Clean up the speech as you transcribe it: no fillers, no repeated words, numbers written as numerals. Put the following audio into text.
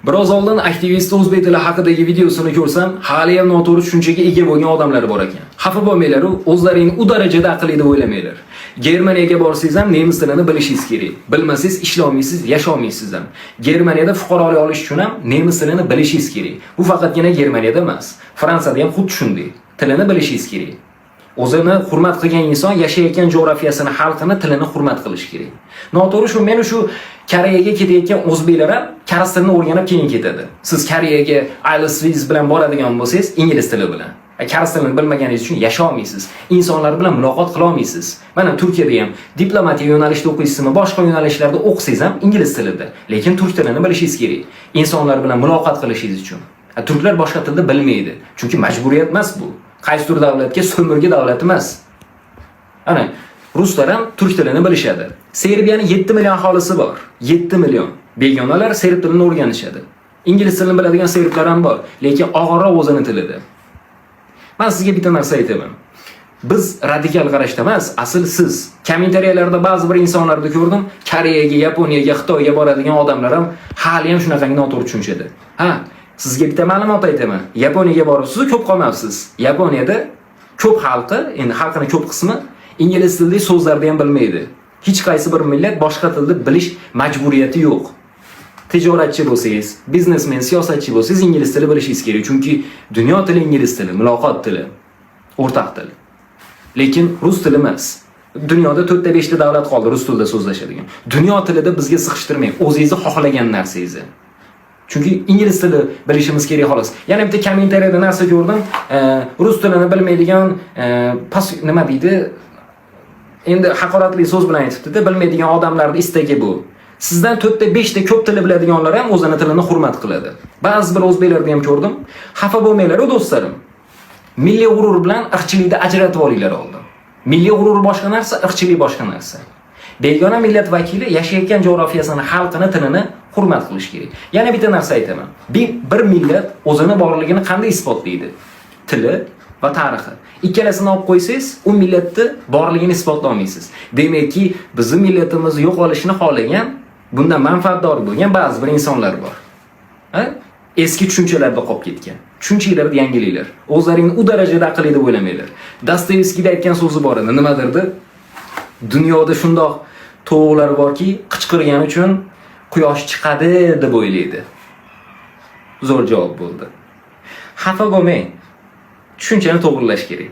Biroz oldin aktivist o'zbek tili haqidagi videosini ko'rsam, hali ham noto'g'ri tushunchaga ega bo'lgan odamlar bor ekan. Xafa bo'lmanglar, o'zlaringni u darajada aqlli deb o'ylamanglar. Germaniyaga borsangiz ham nemis tilini bilishingiz kerak. Bilmasangiz ishlolmaysiz, yasholmaysiz ham. Germaniyada fuqarolik olish uchun ham nemis tilini bilishingiz kerak. Bu faqatgina Germaniyada emas, Fransiyada ham xuddi shunday. Tilini bilishingiz kerak. O'zini hurmat qilgan inson yashayotgan jo'grafiyasini, xalqini tilini hurmat qilish kerak. Noto'g'ri shu, meni shu Koreyaga ketayotgan o'zbeklar ham koreys tilini o'rganib keyin ketadi. Siz Koreyaga IELTS bilan boradigan bo'lsangiz, ingliz tili bilan. Koreys tilini bilmaganingiz uchun yasha olmaysiz. Insonlar bilan muloqot qila olmaysiz. Mana Turkiyada ham diplomatiya yo'nalishida o'qiysizmi, boshqa yo'nalishlarda o'qisangiz ham ingliz tilida, lekin turk tilini bilishingiz kerak. Insonlar bilan muloqot qilishingiz uchun. Turklar boshqa tilda bilmaydi. Chunki majburiyat emas bu. Qaysidir davlatga so'mirgi davlat emas. Ana ruslar ham turk tilini bilishadi. Serbiyani 7 million aholisi bor. 7 million. Begonalar serb tilini o'rganishadi. Ingliz tilini biladigan serblar ham bor, lekin og'irroq o'zini tilida. Men sizga bitta narsa aytaman. Biz radikal qarashda emas, asl siz. Kommentariyalarda ba'zi bir insonlarni ko'rdim, Koreyaga, Yaponiyaga, Xitoyga boradigan odamlar ham hali ham shunaqangi noto'g'ri tushunchada. Ha, sizga bitta ma'lumot aytaman. Yaponiyaga boribsiz, ko'p qolmabsiz. Yaponiyada ko'p xalqi, endi xalqini ko'p qismi ingliz tilidagi so'zlarni ham bilmaydi. Hech qaysi bir millat boshqa tilni bilish majburiyati yo'q. Tijoratchi bo'lsangiz, biznesmen, siyosatchi bo'lsangiz, ingliz tili bilishingiz kerak, chunki dunyo tili ingliz tili, muloqot tili, o'rtaq til. Lekin rus tili emas. Dunyoda 4 ta 5 ta davlat qoldi rus tilida so'zlashadigan. Dunyo tilida bizga siqishtirmang, o'zingizni xohlagan narsangizni. Chunki ingliz tili bilishimiz kerak xolos. Yana bitta kommentariyada narsa ko'rdim. Rus tilini bilmaydigan pas nima deydi? Endi haqoratli so'z bilan aytibdi-da, bilmaydigan odamlarning istagi bu. Sizdan 4 ta 5 ta ko'p tili biladiganlar ham o'zini tilini hurmat qiladi. Ba'zi bir o'zbeklarni ham ko'rdim. Xafa bo'lmanglar, do'stlarim. Milliy g'urur bilan irqchilikni ajratib olinglar oldin. Milliy g'urur boshqa narsa, irqchilik boshqa narsa. Begona millat vakili yashayotgan jo'grafiyasini, xalqini tilini hurmat qilish kerak. Yana bitta narsa aytaman. Bir millat o'zini borligini qanday isbotlaydi? Tili va tarixi. Ikkalasini olib qo'ysangiz, u millatni borligini isbotlay olmaysiz. Demakki, bizni millatimiz yo'qolishini xohlagan, bundan manfaatdor bo'lgan ba'zi bir insonlar bor. Ha? Eski tushunchalarda qolib ketgan. Tushunchalarni yangilanglar. O'zlaringni u darajada aqlli deb o'ylamanglar. Dostoyevskiyda aytgan so'zi bor edi. Nimadirdi? Dunyoda shundoq tovuqlar borki, qichqirgani uchun quyosh chiqadi deb o'ylaydi. Zo'r javob bo'ldi. Xafa bo'lmang. Tushunchani to'g'rilash kerak.